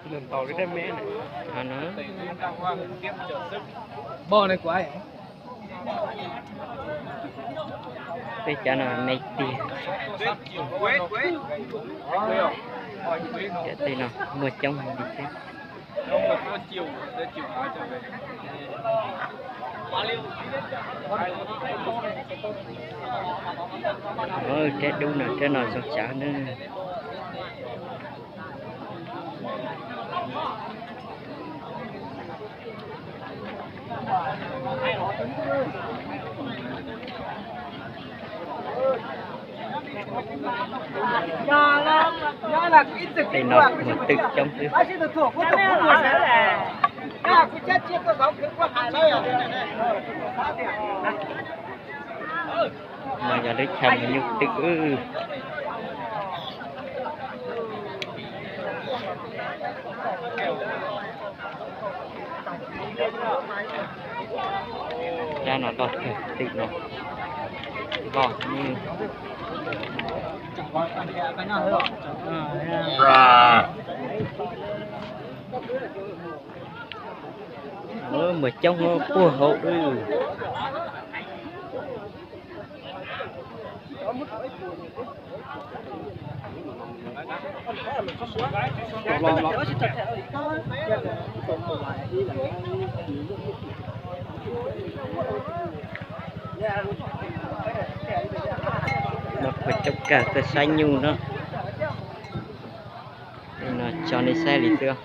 Ho no, peb cov no me tiag. Cov tej no muaj coob heev li thiab. Rab dub no, rab no zoo tsawv na. Tej no muaj twm coob xwb. No yog lub chaw mus nyuj twm. Rab no loj kawg, twm no loj. Muaj coob puag hauv. No puas coob kawg, tuaj saib nyuj no. No tso nej saib li xwb.